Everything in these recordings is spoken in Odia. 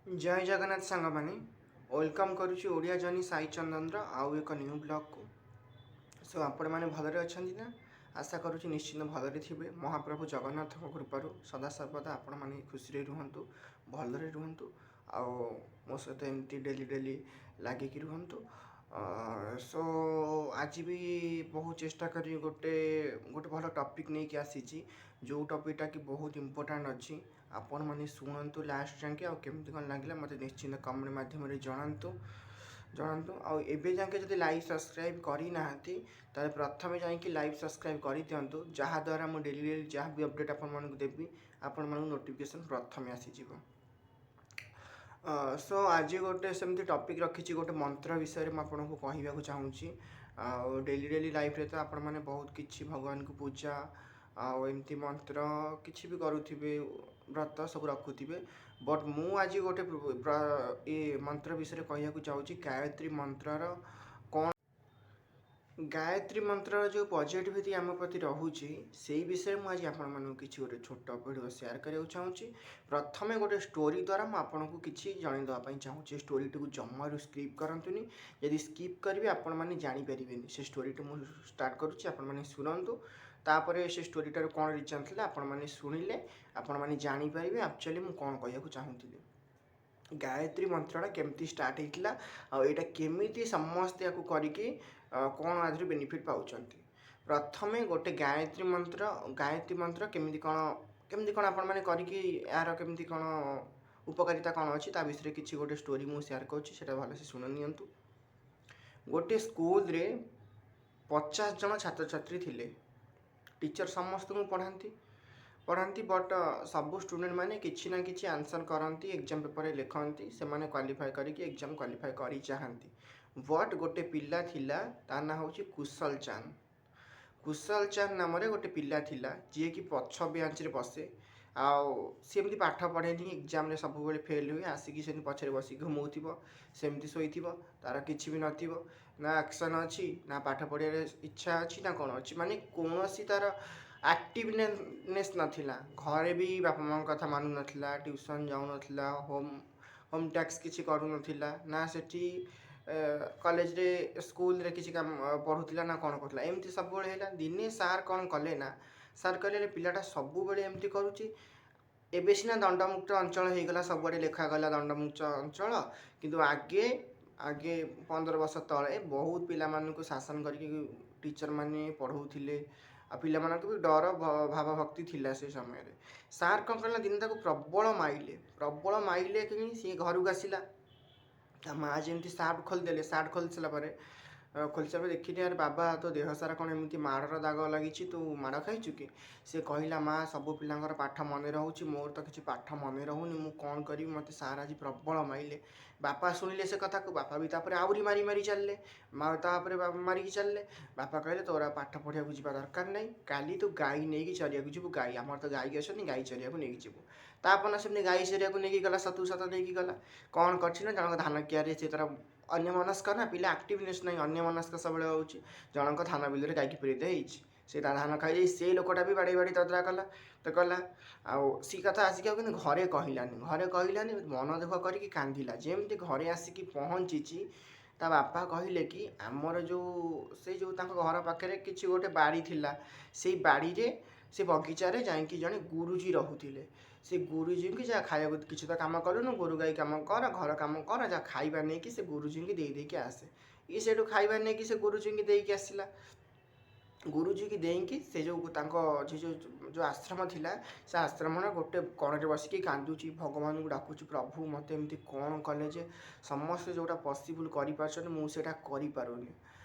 ଜୟ ଜଗନ୍ନାଥ ସାଙ୍ଗମାନେ, welcome କରୁଛି ଓଡ଼ିଆ ଜର୍ଣ୍ଣି ସାଇ ଚନ୍ଦନର ଆଉ ଏକ ନ୍ୟୁ ବ୍ଲଗ୍କୁ। ସୋ ଆପଣମାନେ ଭଲରେ ଅଛନ୍ତି ନା? ଆଶା କରୁଛି ନିଶ୍ଚିନ୍ତ ଭଲରେ ଥିବେ। ମହାପ୍ରଭୁ ଜଗନ୍ନାଥଙ୍କ କୃପାରୁ ସଦାସର୍ବଦା ଆପଣମାନେ ଖୁସିରେ ରୁହନ୍ତୁ, ଭଲରେ ରୁହନ୍ତୁ ଆଉ ମୋ ସହିତ ଏମିତି ଡେଲି ଡେଲି ଲାଗିକି ରୁହନ୍ତୁ। ସୋ ଆଜି ବି ବହୁତ ଚେଷ୍ଟା କରି ଗୋଟେ ଗୋଟେ ଭଲ ଟପିକ୍ ନେଇକି ଆସିଛି, ଯେଉଁ ଟପିକ୍ଟା କି ବହୁତ ଇମ୍ପୋର୍ଟାଣ୍ଟ ଅଛି। ଆପଣମାନେ ଶୁଣନ୍ତୁ ଲାଷ୍ଟ ଯାଏଁ ଆଉ କେମିତି କ'ଣ ଲାଗିଲା ମୋତେ ନିଶ୍ଚିନ୍ତ କମେଣ୍ଟ ମାଧ୍ୟମରେ ଜଣାନ୍ତୁ ଜଣାନ୍ତୁ। ଆଉ ଏବେ ଯାଏଁ ଯଦି ଲାଇକ୍ ସବସ୍କ୍ରାଇବ୍ କରିନାହାନ୍ତି, ତାହେଲେ ପ୍ରଥମେ ଯାଇକି ଲାଇକ୍ ସବସ୍କ୍ରାଇବ୍ କରିଦିଅନ୍ତୁ, ଯାହାଦ୍ୱାରା ମୁଁ ଡେଲି ଡେଲି ଯାହା ବି ଅପଡ଼େଟ୍ ଆପଣମାନଙ୍କୁ ଦେବି, ଆପଣମାନଙ୍କୁ ନୋଟିଫିକେସନ୍ ପ୍ରଥମେ ଆସିଯିବ। ସୋ ଆଜି ଗୋଟେ ସେମିତି ଟପିକ୍ ରଖିଛି, ଗୋଟେ ମନ୍ତ୍ର ବିଷୟରେ ମୁଁ ଆପଣଙ୍କୁ କହିବାକୁ ଚାହୁଁଛି। ଆଉ ଡେଲି ଡେଲି ଲାଇଫ୍ରେ ତ ଆପଣମାନେ ବହୁତ କିଛି ଭଗବାନଙ୍କୁ ପୂଜା ଆଉ ଏମିତି ମନ୍ତ୍ର କିଛି ବି କରୁଥିବେ, ବ୍ରତ ସବୁ ରଖୁଥିବେ, ବଟ୍ ମୁଁ ଆଜି ଗୋଟେ ଏ ମନ୍ତ୍ର ବିଷୟରେ କହିବାକୁ ଚାହୁଁଛି। ଗାୟତ୍ରୀ ମନ୍ତ୍ରର କ'ଣ, ଗାୟତ୍ରୀ ମନ୍ତ୍ରର ଯେଉଁ ପଜିଟିଭିଟି ଆମ ପ୍ରତି ରହୁଛି, ସେଇ ବିଷୟରେ ମୁଁ ଆଜି ଆପଣମାନଙ୍କୁ କିଛି ଗୋଟେ ଛୋଟ ଭିଡ଼ିଓ ସେୟାର କରିବାକୁ ଚାହୁଁଛି। ପ୍ରଥମେ ଗୋଟେ ଷ୍ଟୋରି ଦ୍ୱାରା ମୁଁ ଆପଣଙ୍କୁ କିଛି ଜଣାଇ ଦେବା ପାଇଁ ଚାହୁଁଛି। ଷ୍ଟୋରିଟିକୁ ଜମାରୁ ସ୍କିପ୍ କରନ୍ତୁନି। ଯଦି ସ୍କିପ୍ କରିବେ, ଆପଣମାନେ ଜାଣିପାରିବେନି। ସେ ଷ୍ଟୋରିଟି ମୁଁ ଷ୍ଟାର୍ଟ କରୁଛି, ଆପଣମାନେ ଶୁଣନ୍ତୁ। ତାପରେ ସେ ଷ୍ଟୋରିଟାରୁ କ'ଣ ରିଜନ୍ ଥିଲା, ଆପଣମାନେ ଶୁଣିଲେ ଆପଣମାନେ ଜାଣିପାରିବେ ଆକ୍ଚୁଆଲି ମୁଁ କ'ଣ କହିବାକୁ ଚାହୁଁଥିଲି, ଗାୟତ୍ରୀ ମନ୍ତ୍ରଟା କେମିତି ଷ୍ଟାର୍ଟ ହେଇଥିଲା ଆଉ ଏଇଟା କେମିତି ସମସ୍ତେ ୟାକୁ କରିକି କ'ଣ ଆ ଦେହରୁ ବେନିଫିଟ୍ ପାଉଛନ୍ତି। ପ୍ରଥମେ ଗୋଟେ ଗାୟତ୍ରୀ ମନ୍ତ୍ର, ଗାୟତ୍ରୀ ମନ୍ତ୍ର କେମିତି କ'ଣ ଆପଣମାନେ କରିକି ଏହାର କେମିତି କ'ଣ ଉପକାରିତା କ'ଣ ଅଛି, ତା ବିଷୟରେ କିଛି ଗୋଟେ ଷ୍ଟୋରି ମୁଁ ସେୟାର କରୁଛି, ସେଇଟା ଭଲସେ ଶୁଣି ନିଅନ୍ତୁ। ଗୋଟେ ସ୍କୁଲରେ 50 ଜଣ ଛାତ୍ରଛାତ୍ରୀ ଥିଲେ। ଟିଚର୍ ସମସ୍ତଙ୍କୁ ପଢ଼ାନ୍ତି ପଢ଼ାନ୍ତି, ବଟ୍ ସବୁ ଷ୍ଟୁଡ଼େଣ୍ଟ ମାନେ କିଛି ନା କିଛି ଆନ୍ସର୍ କରନ୍ତି, ଏକ୍ଜାମ୍ ପେପରରେ ଲେଖନ୍ତି, ସେମାନେ କ୍ୱାଲିଫାଏ କରିକି ଏକ୍ଜାମ୍ କ୍ୱାଲିଫାଏ କରି ଚାହାନ୍ତି। ବଟ୍ ଗୋଟେ ପିଲା ଥିଲା, ତା ନାଁ ହେଉଛି କୁଶଲ ଚାନ୍ଦ। କୁଶଲ ଚାନ୍ଦ ନାମରେ ଗୋଟେ ପିଲା ଥିଲା, ଯିଏକି ପଛ ବେଞ୍ଚରେ ବସେ ଆଉ ସିଏ ଏମିତି ପାଠ ପଢ଼େନି। ଏକ୍ଜାମ୍ରେ ସବୁବେଳେ ଫେଲ୍ ହୁଏ। ଆସିକି ସେମିତି ପଛରେ ବସିକି ଘୁମଉଥିବ, ସେମିତି ଶୋଇଥିବ, ତାର କିଛି ବି ନଥିବ, ନା ଆକ୍ସନ୍ ଅଛି, ନା ପାଠ ପଢ଼ିବାରେ ଇଚ୍ଛା ଅଛି, ନା କ'ଣ ଅଛି। ମାନେ କୌଣସି ତାର ଆକ୍ଟିଭନେସ୍ ନଥିଲା। ଘରେ ବି ବାପା ମାଆଙ୍କ କଥା ମାନୁନଥିଲା, ଟ୍ୟୁସନ୍ ଯାଉନଥିଲା, ହୋମ୍ ହୋମ୍ ଟାସ୍କ କିଛି କରୁନଥିଲା, ନା ସେଠି କଲେଜରେ ସ୍କୁଲରେ କିଛି କାମ ପଢ଼ୁଥିଲା, ନା କ'ଣ କରୁଥିଲା। ଏମିତି ସବୁବେଳେ ହେଲା। ଦିନେ ସାର୍ କ'ଣ କଲେ ନା, ସାର୍ କହିଲେ, ପିଲାଟା ସବୁବେଳେ ଏମିତି କରୁଛି। ଏବେ ସିନା ଦଣ୍ଡମୁକ୍ତ ଅଞ୍ଚଳ ହେଇଗଲା, ସବୁଆଡ଼େ ଲେଖାଗଲା ଦଣ୍ଡମୁକ୍ତ ଅଞ୍ଚଳ, କିନ୍ତୁ ଆଗେ ଆଗେ 15 ବର୍ଷ ତଳେ ବହୁତ ପିଲାମାନଙ୍କୁ ଶାସନ କରିକି ଟିଚର୍ ମାନେ ପଢ଼ଉଥିଲେ ଆଉ ପିଲାମାନଙ୍କୁ ବି ଡର ଭାବ ଭକ୍ତି ଥିଲା ସେ ସମୟରେ। ସାର୍ କ'ଣ କଲେ ନା, ଦିନେ ତାକୁ ପ୍ରବଳ ମାଇଲେ, ପ୍ରବଳ ମାଇଲେ କି ସିଏ ଘରକୁ ଆସିଲା। ତା ମା ଯେମିତି ସାର୍ଟ ଖୋଲିଦେଲେ, ସାର୍ଟ ଖୋଲି ସାରିଲା ପରେ ଦେଖିଲେ, "ଆରେ ବାବା, ତୋ ଦେହ ସାରା କ'ଣ ଏମିତି ମାଡ଼ର ଦାଗ ଲାଗିଛି? ତୁ ମାଡ଼ ଖାଇଛୁ କି?" ସେ କହିଲା, "ମା, ସବୁ ପିଲାଙ୍କର ପାଠ ମନେ ରହୁଛି, ମୋର ତ କିଛି ପାଠ ମନେ ରହୁନି। ମୁଁ କ'ଣ କରିବି? ମୋତେ ସାର୍ ଆଜି ପ୍ରବଳ ମାଇଲେ।" ବାପା ଶୁଣିଲେ ସେ କଥାକୁ। ବାପା ବି ତାପରେ ଆହୁରି ମାରି ମାରି ଚାଲିଲେ। ମା ତାପରେ ମାରିକି ଚାଲିଲେ। ବାପା କହିଲେ, "ତୋର ଆଉ ପାଠ ପଢ଼ିବାକୁ ଯିବା ଦରକାର ନାହିଁ। କାଲି ତୁ ଗାଈ ନେଇକି ଚରିବାକୁ ଯିବୁ। ଗାଈ, ଆମର ତ ଗାଈ ଅଛନ୍ତି, ଗାଈ ଚରିବାକୁ ନେଇକି ଯିବୁ।" ତାପରଦିନ ସେମିତି ଗାଈ ଚରିବାକୁ ନେଇକି ଗଲା। ସତକୁ ସତ ନେଇକି ଗଲା। କ'ଣ କରିଛି ନା, ଜଣଙ୍କ ଧାନ କିଆରେ ସେ ତାର ଅନ୍ୟମନସ୍କ ନା, ପିଲା ଆକ୍ଟିଭନେସ୍ ନାହିଁ, ଅନ୍ୟମନସ୍କ ସବୁବେଳେ ହେଉଛି। ଜଣଙ୍କ ଧାନ ବିଲରେ ଗାଈକି ପୁରେଇ ହେଇଛି। ସେ ତା ଧାନ ଖାଇଯାଇ ସେଇ ଲୋକଟା ବି ବାଡ଼େଇ ବାଡ଼େଇ ଦଦରା କଲା ତ କଲା। ଆଉ ସେ କଥା ଆସିକି ଆଉ କିନ୍ତୁ ଘରେ କହିଲାନି, ଘରେ କହିଲାନି। ମନ ଦୁଃଖ କରିକି କାନ୍ଦିଲା। ଯେମିତି ଘରେ ଆସିକି ପହଞ୍ଚିଛି, ତା ବାପା କହିଲେ କି ଆମର ଯେଉଁ ସେଇ ଯେଉଁ ତାଙ୍କ ଘର ପାଖରେ କିଛି ଗୋଟେ ବାଡ଼ି ଥିଲା, ସେଇ ବାଡ଼ିରେ, ସେ ବଗିଚାରେ ଯାଇକି ଜଣେ ଗୁରୁଜୀ ରହୁଥିଲେ। ସେ ଗୁରୁଜୀଙ୍କୁ ଯାହା ଖାଇବାକୁ, କିଛି ତ କାମ କରୁନୁ, ଗୋରୁ ଗାଈ କାମ କର, ଘର କାମ କର, ଯାହା ଖାଇବା ନେଇକି ସେ ଗୁରୁଜୀଙ୍କୁ ଦେଇ ଦେଇକି ଆସେ। ଇଏ ସେଇଠୁ ଖାଇବା ନେଇକି ସେ ଗୁରୁଜୀଙ୍କୁ ଦେଇକି ଆସିଲା। ଗୁରୁଜୀକି ଦେଇକି ସେ ଯେଉଁ ତାଙ୍କ ସେ ଯେଉଁ ଯେଉଁ ଆଶ୍ରମ ଥିଲା, ସେ ଆଶ୍ରମର ଗୋଟେ କଣରେ ବସିକି କାନ୍ଦୁଛି, ଭଗବାନଙ୍କୁ ଡାକୁଛି, "ପ୍ରଭୁ, ମୋତେ ଏମିତି କ'ଣ କଲେ ଯେ ସମସ୍ତେ ଯେଉଁଟା ପସିବୁଲ୍ କରିପାରୁଛନ୍ତି, ମୁଁ ସେଇଟା କରିପାରୁନି?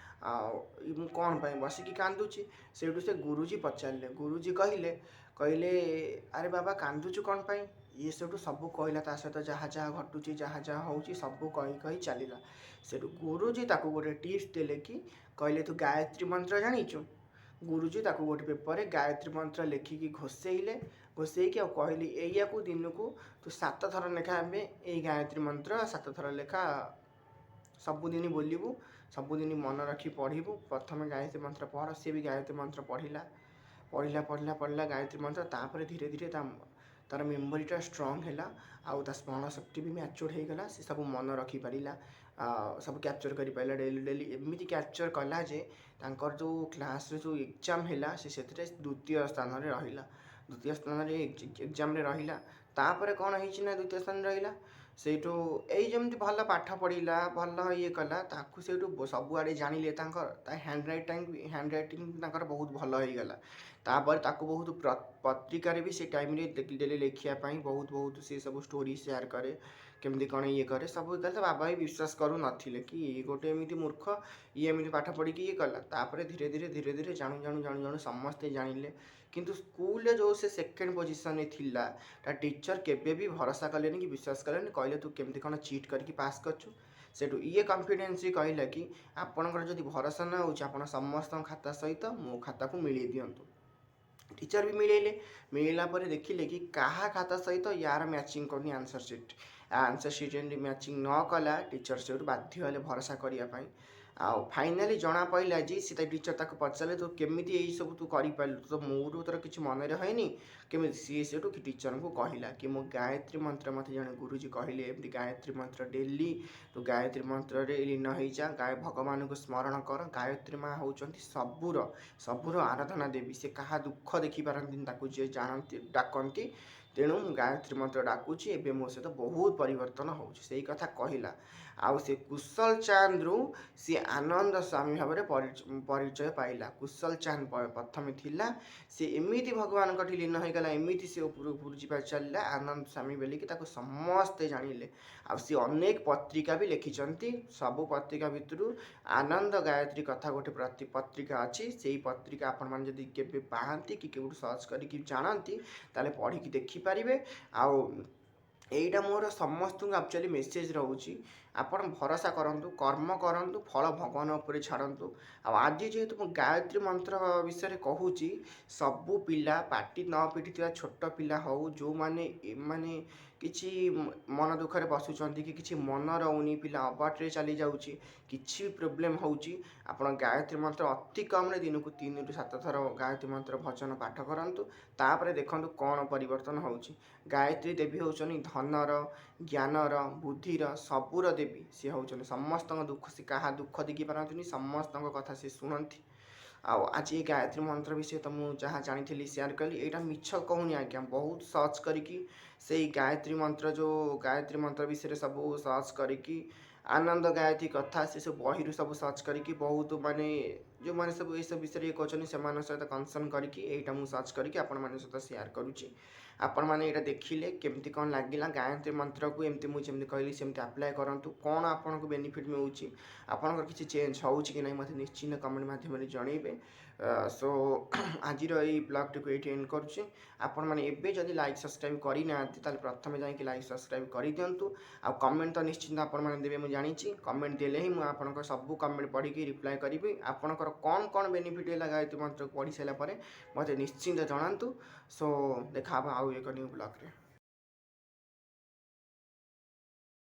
ଆଉ ମୁଁ କ'ଣ ପାଇଁ?" ବସିକି କାନ୍ଦୁଛି। ସେଇଠୁ ସେ ଗୁରୁଜୀ ପଚାରିଲେ। ଗୁରୁଜୀ କହିଲେ କହିଲେ "ଆରେ ବାବା, କାନ୍ଦୁଛୁ କ'ଣ ପାଇଁ?" ଇଏ ସେଇଠୁ ସବୁ କହିଲା, ତା ସହିତ ଯାହା ଯାହା ଘଟୁଛି, ଯାହା ଯାହା ହେଉଛି, ସବୁ କହି କହି ଚାଲିଲା। ସେଇଠୁ ଗୁରୁଜୀ ତାକୁ ଗୋଟେ ଟିପ୍ସ ଦେଲେ କି କହିଲେ, "ତୁ ଗାୟତ୍ରୀ ମନ୍ତ୍ର ଜାଣିଛୁ?" ଗୁରୁଜୀ ତାକୁ ଗୋଟେ ପେପରରେ ଗାୟତ୍ରୀ ମନ୍ତ୍ର ଲେଖିକି ଘୋଷେଇଲେ। ଘୋଷେଇକି ଆଉ କହିଲେ, "ଏଇଆକୁ ଦିନକୁ ତୁ ସାତ ଥର ଲେଖା, ଆମେ ଏଇ ଗାୟତ୍ରୀ ମନ୍ତ୍ର ସାତ ଥର ଲେଖା ସବୁଦିନ ବୋଲିବୁ, ସବୁଦିନ ମନେ ରଖି ପଢ଼ିବୁ। ପ୍ରଥମେ ଗାୟତ୍ରୀ ମନ୍ତ୍ର ପଢ଼।" ସିଏ ବି ଗାୟତ୍ରୀ ମନ୍ତ୍ର ପଢ଼ିଲା, ପଢ଼ିଲା, ପଢ଼ିଲା, ପଢ଼ିଲା ଗାୟତ୍ରୀ ମନ୍ତ୍ର। ତାପରେ ଧୀରେ ଧୀରେ ତା ତା'ର ମେମୋରିଟା ଷ୍ଟ୍ରଙ୍ଗ ହେଲା ଆଉ ତା ସ୍ମରଣ ଶକ୍ତି ବି ମ୍ୟାଚୁର୍ ହେଇଗଲା। ସେ ସବୁ ମନେ ରଖିପାରିଲା, ସବୁ କ୍ୟାପଚର୍ କରିପାରିଲା। ଡେଲି ଡେଲି ଏମିତି କ୍ୟାପଚର୍ କଲା ଯେ ତାଙ୍କର ଯେଉଁ କ୍ଲାସ୍ରେ ଯେଉଁ ଏକ୍ଜାମ୍ ହେଲା, ସେ ସେଥିରେ ଦ୍ୱିତୀୟ ସ୍ଥାନରେ ରହିଲା। ଦ୍ୱିତୀୟ ସ୍ଥାନରେ ଏକ୍ଜାମ୍ରେ ରହିଲା। ତାପରେ କ'ଣ ହେଇଛି ନା, ଦ୍ୱିତୀୟ ସ୍ଥାନରେ ରହିଲା, ସେଇଠୁ ଏଇ ଯେମିତି ଭଲ ପାଠ ପଢ଼ିଲା, ଭଲ ଇଏ କଲା, ତାକୁ ସେଇଠୁ ସବୁଆଡ଼େ ଜାଣିଲେ। ତାଙ୍କ ତା ହ୍ୟାଣ୍ଡ ରାଇଟିଂ ତାଙ୍କର ବହୁତ ଭଲ ହେଇଗଲା। ତାପରେ ତାକୁ ବହୁତ ପତ୍ରିକାରେ ବି ସେ ଟାଇମ୍ରେ ଡେଲି ଲେଖିବା ପାଇଁ, ବହୁତ ବହୁତ ସେ ସବୁ ଷ୍ଟୋରି ସେୟାର କରେ, କେମିତି କ'ଣ ଇଏ କରେ, ସବୁ କଲେ। ତା ବାବା ବି ବିଶ୍ୱାସ କରୁନଥିଲେ କି ଇଏ ଗୋଟେ ଏମିତି ମୂର୍ଖ, ଇଏ ଏମିତି ପାଠ ପଢ଼ିକି ଇଏ କଲା। ତାପରେ ଧୀରେ ଧୀରେ ଧୀରେ ଧୀରେ ଜାଣୁ ଜାଣୁ ଜାଣୁ ଜାଣୁ ସମସ୍ତେ ଜାଣିଲେ। କିନ୍ତୁ ସ୍କୁଲରେ ଯେଉଁ ସେ ସେକେଣ୍ଡ ପୋଜିସନ୍ରେ ଥିଲା, ତା ଟିଚର୍ କେବେ ବି ଭରସା କଲେନି କି ବିଶ୍ୱାସ କଲେନି। କହିଲେ, "ତୁ କେମିତି କ'ଣ ଚିଟ୍ କରିକି ପାସ୍ କରିଛୁ?" ସେଠୁ ଇଏ କନଫିଡେନ୍ସ କହିଲା କି ଆପଣଙ୍କର ଯଦି ଭରସା ନ ହେଉଛି, ଆପଣ ସମସ୍ତଙ୍କ ଖାତା ସହିତ ମୋ ଖାତାକୁ ମିଳେଇ ଦିଅନ୍ତୁ। ଟିଚର୍ ବି ମିଳେଇଲେ। ମିଳେଇଲା ପରେ ଦେଖିଲେ କି କାହା ଖାତା ସହିତ ୟାର ମ୍ୟାଚିଂ କରୁନି ଆନ୍ସର୍ ସିଟ୍। ଆନ୍ସର୍ ସିଟ୍ ଯେମିତି ମ୍ୟାଚିଂ ନ କଲା, ଟିଚର୍ ସେଇଠୁ ବାଧ୍ୟ ହେଲେ ଭରସା କରିବା ପାଇଁ। ଆଉ ଫାଇନାଲି ଜଣା ପଡ଼ିଲା ଯେ ସେ ତା ଟିଚର୍ ତାକୁ ପଚାରିଲେ, "ତୁ କେମିତି ଏଇସବୁ ତୁ କରିପାରିଲୁ? ତୁ ତ ମୋଠୁ ତୋର କିଛି ମନେ ରହେନି, କେମିତି?" ସିଏ ସେଇଠୁ ଟିଚର୍ଙ୍କୁ କହିଲା କି ମୁଁ ଗାୟତ୍ରୀ ମନ୍ତ୍ର, ମୋତେ ଜଣେ ଗୁରୁଜୀ କହିଲେ ଏମିତି ଗାୟତ୍ରୀ ମନ୍ତ୍ର, ଡେଲି ତୁ ଗାୟତ୍ରୀ ମନ୍ତ୍ରରେ ଲୀନ ହେଇଯା, ଭଗବାନଙ୍କୁ ସ୍ମରଣ କର। ଗାୟତ୍ରୀ ମା ହେଉଛନ୍ତି ସବୁର ସବୁର ଆରାଧନା ଦେବୀ। ସେ କାହା ଦୁଃଖ ଦେଖିପାରନ୍ତିନି, ତାକୁ ଯିଏ ଜାଣନ୍ତି, ଡାକନ୍ତି। ତେଣୁ ମୁଁ ଗାୟତ୍ରୀ ମନ୍ତ୍ର ଡାକୁଛି, ଏବେ ମୋ ସହିତ ବହୁତ ପରିବର୍ତ୍ତନ ହେଉଛି। ସେଇ କଥା କହିଲା। ଆଉ ସେ କୁଶଲ ଚାନ୍ଦରୁ ସିଏ ଆନନ୍ଦ ସ୍ୱାମୀ ଭାବରେ ପରିଚୟ ପାଇଲା। କୁଶଲ ଚାନ୍ଦ ପ୍ରଥମେ ଥିଲା। ସେ ଏମିତି ଭଗବାନଙ୍କଠି ଲୀନ ହେଇଗଲା, ଏମିତି ସେ ଉପରୁ ଉପରୁ ଯିବା ଚାଲିଲା, ଆନନ୍ଦ ସ୍ୱାମୀ ବୋଲିକି ତାକୁ ସମସ୍ତେ ଜାଣିଲେ। ଆଉ ସିଏ ଅନେକ ପତ୍ରିକା ବି ଲେଖିଛନ୍ତି। ସବୁ ପତ୍ରିକା ଭିତରୁ ଆନନ୍ଦ ଗାୟତ୍ରୀ କଥା ଗୋଟେ ପତ୍ରିକା ଅଛି। ସେଇ ପତ୍ରିକା ଆପଣମାନେ ଯଦି କେବେ ପାଆନ୍ତି କି କେଉଁଠୁ ସର୍ଚ୍ଚ କରିକି ଜାଣନ୍ତି, ତାହେଲେ ପଢ଼ିକି ଦେଖିପାରିବେ। ଆଉ ଏଇଟା ମୋର ସମସ୍ତଙ୍କୁ ଆକ୍ଚୁଆଲି ମେସେଜ୍ ରହୁଛି, ଆପଣ ଭରସା କରନ୍ତୁ, କର୍ମ କରନ୍ତୁ, ଫଳ ଭଗବାନ ଉପରେ ଛାଡ଼ନ୍ତୁ। ଆଉ ଆଜି ଯେହେତୁ ମୁଁ ଗାୟତ୍ରୀ ମନ୍ତ୍ର ବିଷୟରେ କହୁଛି, ସବୁ ପିଲା, ପାଟି ନ ଫିଟିଥିବା ଛୋଟ ପିଲା ହଉ, ଯେଉଁମାନେ ମାନେ କିଛି ମନ ଦୁଃଖରେ ବସୁଛନ୍ତି କି କିଛି ମନ ରହୁନି, ପିଲା ଅବାଟରେ ଚାଲି ଯାଉଛି, କିଛି ବି ପ୍ରୋବ୍ଲେମ୍ ହେଉଛି, ଆପଣ ଗାୟତ୍ରୀ ମନ୍ତ୍ର ଅତି କମ୍ରେ ଦିନକୁ 3ରୁ 7 ଥର ଗାୟତ୍ରୀ ମନ୍ତ୍ର ଭଜନ ପାଠ କରନ୍ତୁ। ତାପରେ ଦେଖନ୍ତୁ କ'ଣ ପରିବର୍ତ୍ତନ ହେଉଛି। ଗାୟତ୍ରୀ ଦେବୀ ହେଉଛନ୍ତି ଧନର, ଜ୍ଞାନର, ବୁଦ୍ଧିର, ସବୁର ଦେବୀ। ସିଏ ହେଉଛନ୍ତି ସମସ୍ତଙ୍କ ଦୁଃଖ, ସେ କାହା ଦୁଃଖ ଦେଖିପାରନ୍ତିନି, ସମସ୍ତଙ୍କ କଥା ସେ ଶୁଣନ୍ତି। ଆଉ ଆଜି ଏ ଗାୟତ୍ରୀ ମନ୍ତ୍ର ବିଷୟରେ ତ ମୁଁ ଯାହା ଜାଣିଥିଲି ସେୟାର କଲି। ଏଇଟା ମିଛ କହୁନି ଆଜ୍ଞା, ବହୁତ ସର୍ଚ୍ଚ କରିକି ସେଇ ଗାୟତ୍ରୀ ମନ୍ତ୍ର, ଯେଉଁ ଗାୟତ୍ରୀ ମନ୍ତ୍ର ବିଷୟରେ ସବୁ ସର୍ଚ୍ଚ କରିକି, ଆନନ୍ଦ ଗାୟତ୍ରୀ କଥା ସେ ସବୁ ବହିରୁ ସବୁ ସର୍ଚ୍ଚ କରିକି, ବହୁତ ମାନେ ଯେଉଁମାନେ ସବୁ ଏସବୁ ବିଷୟରେ ଇଏ କରୁଛନ୍ତି, ସେମାନଙ୍କ ସହିତ କନସର୍ନ କରିକି ଏଇଟା ମୁଁ ସର୍ଚ୍ଚ କରିକି ଆପଣମାନଙ୍କ ସହିତ ସେୟାର କରୁଛି। ଆପଣମାନେ ଏଇଟା ଦେଖିଲେ, କେମିତି କ'ଣ ଲାଗିଲା? ଗାୟତ୍ରୀ ମନ୍ତ୍ରକୁ ଏମିତି ମୁଁ ଯେମିତି କହିଲି ସେମିତି ଆପ୍ଲାଏ କରନ୍ତୁ। କ'ଣ ଆପଣଙ୍କୁ ବେନିଫିଟ୍ ମିଳୁଛି, ଆପଣଙ୍କର କିଛି ଚେଞ୍ଜ ହେଉଛି କି ନାହିଁ, ମୋତେ ନିଶ୍ଚିନ୍ତ କମେଣ୍ଟ ମାଧ୍ୟମରେ ଜଣାଇବେ। ସୋ ଆଜିର ଏଇ ବ୍ଲଗ୍ଟିକୁ ଏଇଠି ଏଣ୍ଡ କରୁଛି। ଆପଣମାନେ ଏବେ ଯଦି ଲାଇକ୍ ସବସ୍କ୍ରାଇବ୍ କରିନାହାନ୍ତି, ତାହେଲେ ପ୍ରଥମେ ଯାଇକି ଲାଇକ୍ ସବସ୍କ୍ରାଇବ୍ କରିଦିଅନ୍ତୁ। ଆଉ କମେଣ୍ଟ ତ ନିଶ୍ଚିନ୍ତ ଆପଣମାନେ ଦେବେ, ମୁଁ ଜାଣିଛି। କମେଣ୍ଟ ଦେଲେ ହିଁ ମୁଁ ଆପଣଙ୍କ ସବୁ କମେଣ୍ଟ ପଢ଼ିକି ରିପ୍ଲାଏ କରିବି। ଆପଣଙ୍କର କ'ଣ କ'ଣ ବେନିଫିଟ୍ ହେଲା ଗାୟତ୍ରୀ ମନ୍ତ୍ରକୁ ପଢ଼ି ସାରିଲା ପରେ, ମୋତେ ନିଶ୍ଚିନ୍ତ ଜଣାନ୍ତୁ। ସୋ ଦେଖା ହେବ ଆଉ ଏକ ନ୍ୟୁ ବ୍ଲଗ୍ରେ।